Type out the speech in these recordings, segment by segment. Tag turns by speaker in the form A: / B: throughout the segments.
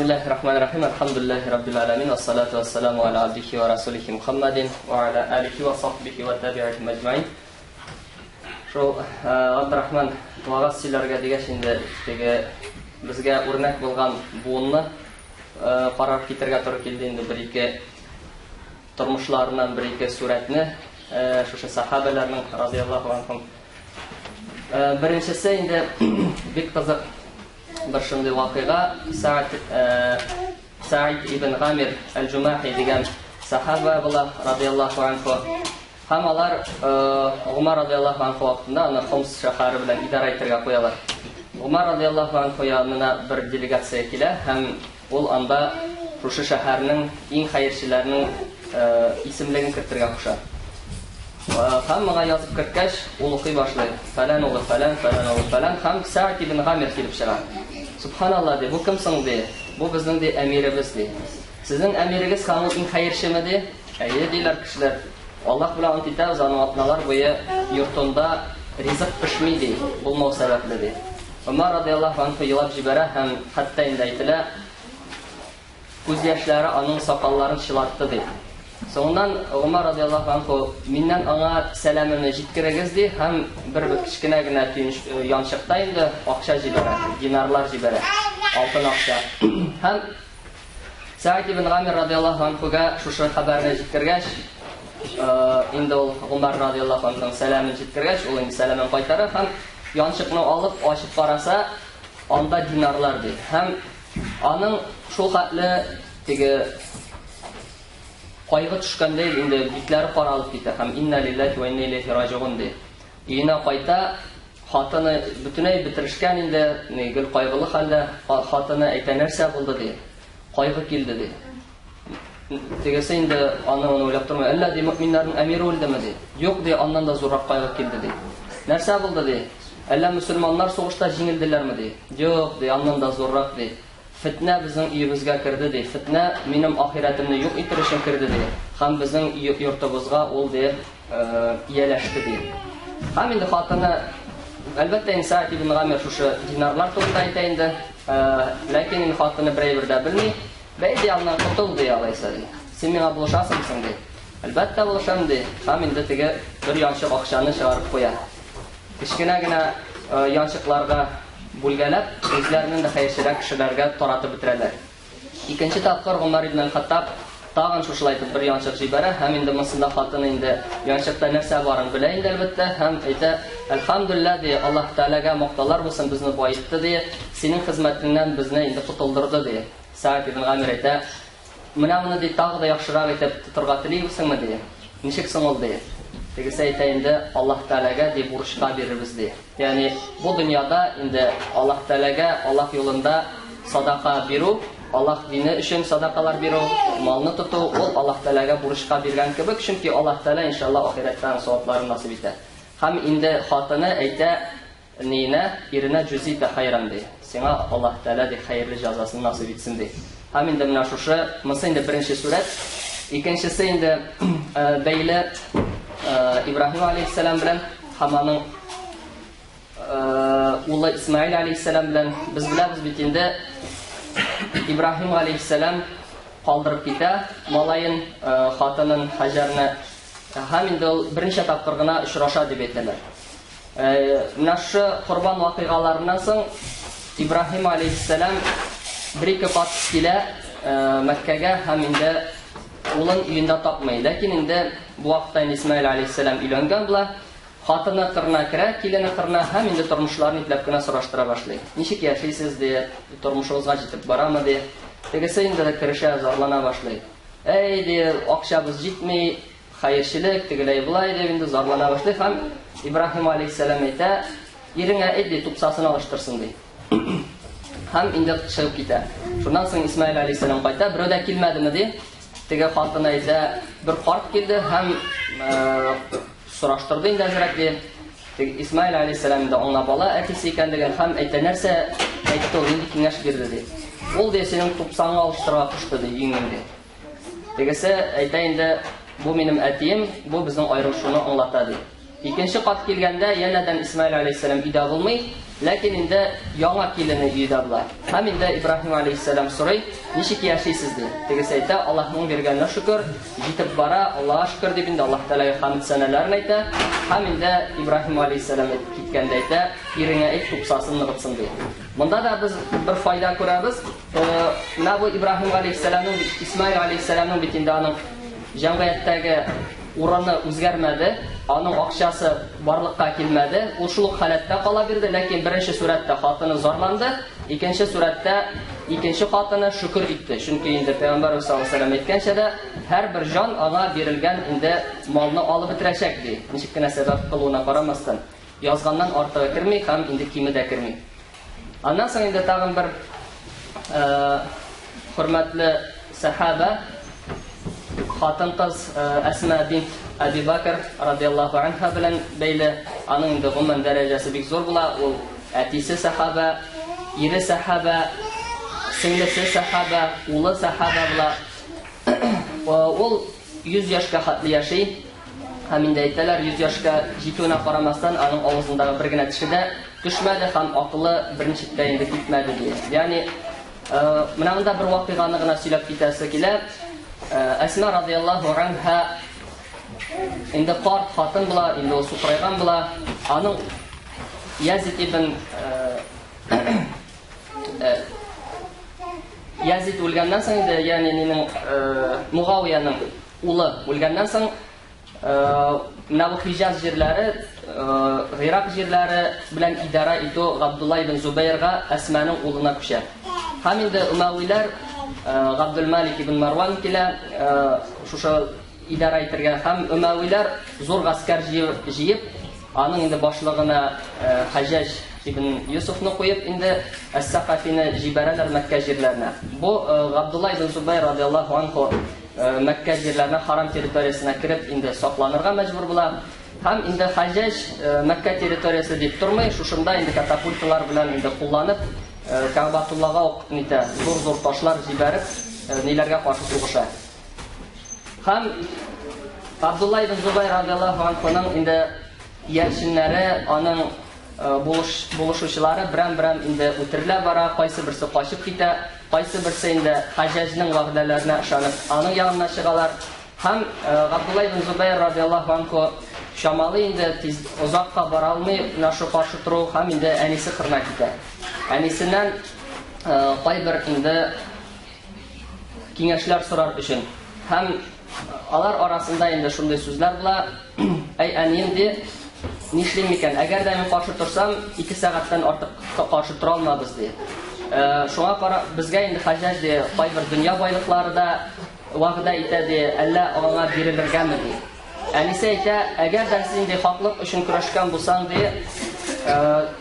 A: Бисмиллаһир рахманир рахим. Әлхәмдүлиллаһи раббил аламин. Вассалату вассаламу аля абдихи ва расулихи Мухаммадин ва аля алихи ва сахбихи ва табиихи мәҗмәин. Шул Габдрахман вагаз сөйләргә дигәч инде теге безгә үрнәк булган буынны карап китергә туры килде инде бер-ике тормышларыннан бер-ике сурәтне шушы сахабәләрнең радияллаһу анхум. Беренчесе инде бик кызык бер шундый вакыйга Сәгъд Сәгъд ибн Гамир әл-Җумахи дигән сахаба була, радияллаһу анху. Һәм алар Гумар радияллаһу анху вакытында аны Хомс шәһәре белән идарә итәргә куялар. Гумар радияллаһу анху янына бер делегация килә һәм ул анда шушы шәһәрнең иң хәерчеләренең исемлеген кертергә куша. Һәм моңа язып керткәч, ул укый башлый. Фәлән улы фәлән, фәлән улы фәлән һәм Сәгъд ибн Гамир килеп чыга. Субханалла ди, бу кем соң ди? Бу безнең ди әмиребез ди. Сезнең әмирегез һәм ул иң хәерчеме ди? Әйе диләр кешеләр. Аллаһ белән ант итәбез, аның атналар буе йортында ризык пешми ди, булмау сәбәпле ди. Гомәр радияллаһу анһу елап җибәрә һәм хәтта инде әйтелә, күз яшьләре аның сакалларын чылатты ди. Соңыннан Гомәр радияллаһу анһу миннән аңа сәламемне җиткерегез ди һәм бер кечкенә генә янчыкта инде акча җибәрә, динарлар җибәрә, алтын акча. Һәм Сәгыйть ибн Гамир радияллаһу анһуга шушы хәбәрне җиткергәч, инде ул Гомәр радияллаһу анһуның сәламен җиткергәч, ул инде сәламен кайтара һәм янчыкны алып ачып караса, анда динарлар ди. Һәм аның шул хәтле теге кайгы төшкәндәй инде битләре каралып китә һәм инна лиллаһи ва инна иләйһи раҗигун ди. Өенә кайта, хатыны бөтенләй бетерешкән инде, ни, гел кайгылы хәлдә. Хатыны әйтә, нәрсә булды ди. Кайгы килде ди. Тегесе инде аны моны уйлап тормый. Әллә ди, мөэминнәрнең әмире үлдеме ди. Юк ди, аннан да зуррак кайгы килде ди. Нәрсә булды ди? Әллә мөселманнар сугышта җиңелделәрме ди. Юк ди, аннан да зуррак ди. Фетнә безнең өебезгә керде, ди. Фетнә минем ахирәтемне юк итер өчен керде, ди. Һәм безнең йортыбызга ул, ди, ияләште, ди. Һәм инде хатыны, әлбәттә, инде Сәгъд ибн Гамир шушы динарлар турында әйтә инде. Ләкин инде хатыны бер әйбер дә белми. Бәй, ди, аннан котыл, ди, алайса, ди. Син миңа булышасыңмы соң, ди. Әлбәттә, булышам, ди. Һәм инде теге бер янчык акчаны чыгарып куя. Кечкенә генә янчыкларга бүлгәләп, үзләренең дә хәерчерәк кешеләргә таратып бетерәләр. Икенче тапкыр Гомәр ибн әл-Хаттаб тагын шушылай итеп бер янчык җибәрә һәм инде монсында хатын инде янчыкта нәрсә барын белә инде әлбәттә һәм әйтә, Әлхәмдүлилләһ, ди, Аллаһ Тәгаләгә мактаулар булсын, безне баетты, ди, синең хезмәтеңнән безне инде котылдырды, ди. Сәгъд ибн Гамир әйтә, Менә моны, ди, тагы да яхшырак итеп тотырга телисеңме, ди. Ничек соң ул, ди. Тегесе әйтә инде, Аллаһ Тәгаләгә, ди, бурычка бирербез, ди. Ягъни бу дөньяда инде Аллаһ Тәгаләгә, Аллаһ юлында садака бирү, Аллаһ дине өчен садакалар бирү, малны тоту, ул Аллаһ Тәгаләгә бурычка биргән кебек, чөнки Аллаһ Тәгалә, иншаллаһ, ахирәттә аның савапларын насыйп итә. Һәм инде хатыны әйтә, Ниенә, иренә җүзитә хәйран, ди. Сиңа Аллаһ Тәгалә, ди, хәерле җәзасын насыйп итсен, ди. Һәм инде менә шушы, монысы инде беренче сурәт. Икенчесе инде бәйле Ибраһим алейһиссәлам белән һәм аның улы Исмаил алейһиссәлам белән. Без беләбез бит инде, Ибраһим алейһиссәлам калдырып китә малаен, хатынын Хаҗәрне. Һәм инде ул берничә тапкыр гына очраша дип әйтәләр. Менә шушы корбан вакыйгаларыннан соң Ибраһим алейһиссәлам бер-ике кат килә Мәккәгә һәм инде улын өендә тапмый. Ләкин инде бу вакытта инде Исмаил алейһиссәлам өйләнгән була. Хатыны кырына керә, килене кырына һәм инде тормышларын ипләп кенә сораштыра башлый. Ничек яшисез, ди, тормышыгызга җитеп барамы, ди. Тегесе инде керешә, зарлана башлый. Әй, ди, акчабыз җитми, Хәерчелек, тегеләй-болай дип инде зарлана башлый һәм Ибраһим алейһиссәлам әйтә, иреңә әйт, ди, тупсасын алыштырсын, ди. Һәм инде чыгып китә. Шуннан соң Исмаил алейһиссәлам кайта, берәү дә килмәдеме, ди. Теге хатын әйтә, бер карт килде һәм сораштырды инде әзрәк, ди. Теге Исмаил алейһиссәлам инде аңлап ала әтисе икәнлеген һәм әйтә, нәрсә әйтте ул, нинди киңәш бирде, ди. Ул, ди, синең тупсаңны алыштырырга кушты, ди, өеңнең, ди. Тегесе әйтә инде, бу минем әтием, бу безнең аерылышуны аңлата, ди. Икенче кат килгәндә янәдән Исмаил алейһиссәлам өйдә булмый, ләкин инде яңа килене өйдә була. Һәм инде Ибраһим алейһиссәлам сорый, ничек яшисез ди. Тегесе әйтә, Аллаһның биргәненә шөкер, җитеп бара, Аллаһка шөкер дип инде Аллаһ Тәгаләгә хәмд сәнәләрен әйтә. Һәм инде Ибраһим алейһиссәлам киткәндә әйтә, иреңә әйт, тупсасын ныгытсын ди. Монда да без бер файда күрәбез. Менә бу Ибраһим алейһиссәламның, Исмаил алейһиссәламның бит инде аның җәмгыятьтәге урыны үзгәрмәде, аның акчасы барлыкка килмәде, ул шул ук халәттә кала бирде, ләкин беренче сурәттә хатыны зарланды, икенче сурәттә икенче хатыны шөкер итте. Чөнки инде Пәйгамбәрбез саллаллаһу алейһи ва сәлләм әйткәнчә дә, һәрбер җан аңа бирелгән инде малны алып бетерәчәк ди. Ничек кенә сәбәп кылуына карамастан, язганнан артыгы керми һәм инде киме дә керми. Аннан соң инде тагын бер хөрмәтле сәхаба хатын-кыз Әсма бинт Әби Бакр радиаллаһу анха белән бәйле. Аның инде гомумән дәрәҗәсе бик зур була. Ул әтисе сәхаба, ире сәхаба, сеңлесе сәхаба, улы сәхаба була. Ул 100 яшькә хәтле яши. Һәм инде әйтәләр, 100 яшькә җитүенә карамастан, аның авызындагы бер генә теше дә төшмәде һәм акылы берничек тә инде китмәде, ди. Ягъни, менә монда бер вакыйганы гына сөйләп китәсе килә. Әсма радияллаһу анха инде карт хатын була, инде ул сукырайган була. Аның Язид ибн Язид үлгәннән соң инде, ягъни нинең Мугавияның Улы үлгәннән соң, менә бу Хиҗаз җирләре, Гыйрак җирләре белән идарә итү Габдулла ибн Зубәйрга, Әсманың улына күчә. Һәм инде Умәвиләр Габдулмалик ибн Марван килә, шушы идарә итергә һәм Умәвиләр зур гаскәр җыеп, аның инде башлыгына Хаҗҗаҗ ибн Юсуфны куеп, инде Әс-Сакафины җибәрәләр Мәккә җирләренә. Бу Габдулла ибн Зубәйр радиаллаһу анху Мәккә җирләренә, харам территориясенә кереп, инде сакланырга мәҗбүр була. Һәм инде Хаҗҗаҗ Мәккә территориясе дип тормый, шушында инде катапульталар белән инде кулланып, Кәгъбатуллага ук нитә, зур-зур ташлар җибәреп, ниләргә каршы сугыша. Һәм Абдулла ибн Зубайр радиаллаһу анхуның инде иярченнәре, аның булыш, булышучылары берәм-берәм инде үтерелә бара, кайсы берсе качып китә, кайсы берсе инде Хаҗҗаҗның вәгъдәләренә ышанып, аның янына чыгалар. Һәм Габдулла ибн Зубайр радиаллаһу анху чамалый инде тиз озакка бара алмый менә шу каршы тору һәм инде әнисе кырына китә. Әнисеннән кайбер инде киңәшләр сорар өчен. Һәм алар арасында инде шундый сүзләр була. Әй, әнием, ди, нишлим микән? Әгәр дә мин каршы торсам, 2 сәгатьтән артык каршы тора алмабыз, ди. Шуңа кара безгә инде Хаҗҗаҗ ди, кайбер дөнья байлыклары да вәгъдә итә, ди, әллә аңа бирелергәме, ди. Әнисе әйтә, әгәр дә син ди хаклык өчен көрәшкән булсаң, ди,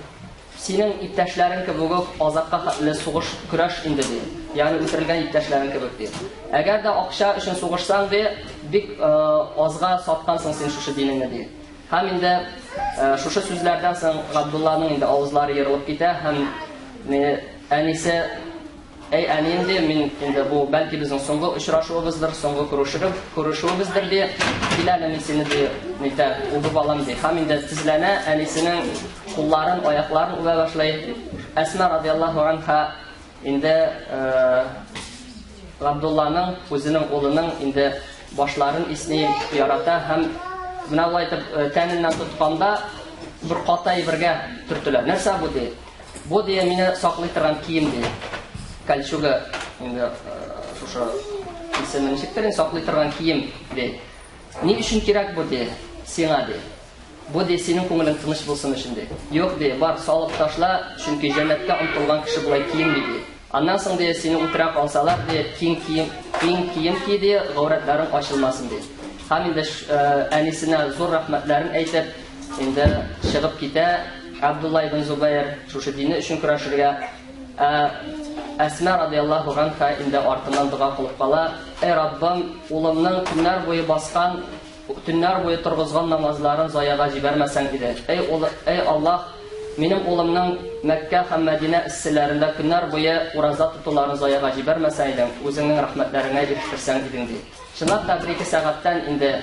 A: Синең иптәшләрең кебек үк азакка хәтле сугыш, көрәш инде, ди. Ягъни үтерелгән иптәшләрең кебек, ди. Әгәр дә акча өчен сугышсаң, ди, бик азга саткансың син шушы динеңне, ди. Һәм инде шушы сүзләрдән соң Габдулланың инде авызлары ерылып китә һәм әнисе Әй, әнием, ди, мин инде бу бәлки безнең соңгы очрашуыбыздыр, соңгы күрешүебездер, ди. Кил әле, мин сине, ди, нитә, үбеп алам, ди. Һәм инде тезләнә, әнисенең кулларын, аякларын үбә башлый. Әсма радиаллаһу анха инде Габдулланың, үзенең улының инде башларын исни, ярата һәм менә болай итеп тәненнән тотканда бер каты әйбергә төртелә. Нәрсә бу, ди? Бу ди мине саклый торган кием ди. Кольчуга инде шушы исеме ничектер инде саклый торган кием ди. Ни өчен кирәк бу ди сиңа ди. Бу ди синең күңелең тыныч булсын өчен ди. Юк ди, бар салып ташла, чөнки җәннәткә омтылган кеше болай киенми ди. Аннан соң ди сине үтерә калсалар ди, киң кием, киң кием ки ди, гаурәтләрең ачылмасын ди. Һәм инде әнисенә зур рәхмәтләрен әйтеп, Инде чыгып китә Абдулла ибн Зубайр шушы дине өчен көрәшергә. Ә Әсма радиаллаһу анха инде артыннан дога кылып кала. Эй Раббым, улымның көннәр буе баскан, төннәр буе торгызган намазларын заяга җибәрмәсәң иде. Эй, улы, эй Аллаһ, минем улымның Мәккә һәм Мәдинә эсселәрендә көннәр буе ураза тотуларын заяга җибәрмәсәң идең, үзеңнең рәхмәтләреңә ирештерсәң идең, ди. Чынлап та бер-ике сәгатьтән инде.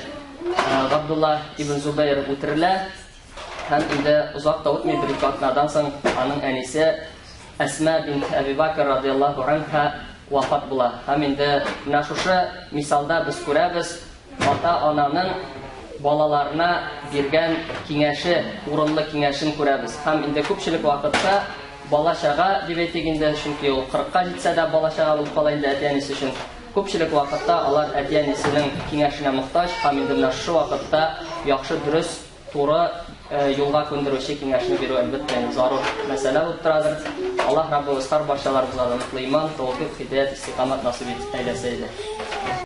A: Габдулла ибн Зубәйр үтерелә һәм инде озак та үтми, бер-ике атнадан соң аның әнисе Әсма бинт Әби Бакр радияллаһу анха вафат була. Һәм инде менә шушы мисалда без күрәбез, ата-ананың балаларына биргән киңәше, урынлы киңәшен күрәбез. Һәм инде күпчелек вакытта бала-чага дип әйтик инде, чөнки ул кырыкка җитсә дә бала-чага булып кала инде әти-әнисе өчен. Күпчелек вакытта алар әти-әнисенең киңәшенә мохтаҗ һәм инде менә шушы вакытта яхшы, дөрес, туры юлга күндерүче киңәшне бирү, әлбәттә, инде зарур мәсьәлә булып торадыр. Аллаһ Раббыбыз һәрбарчаларыбызга да ныклы иман, тәүфыйк, һидәят, истикамәт насыйп әйләсә иде.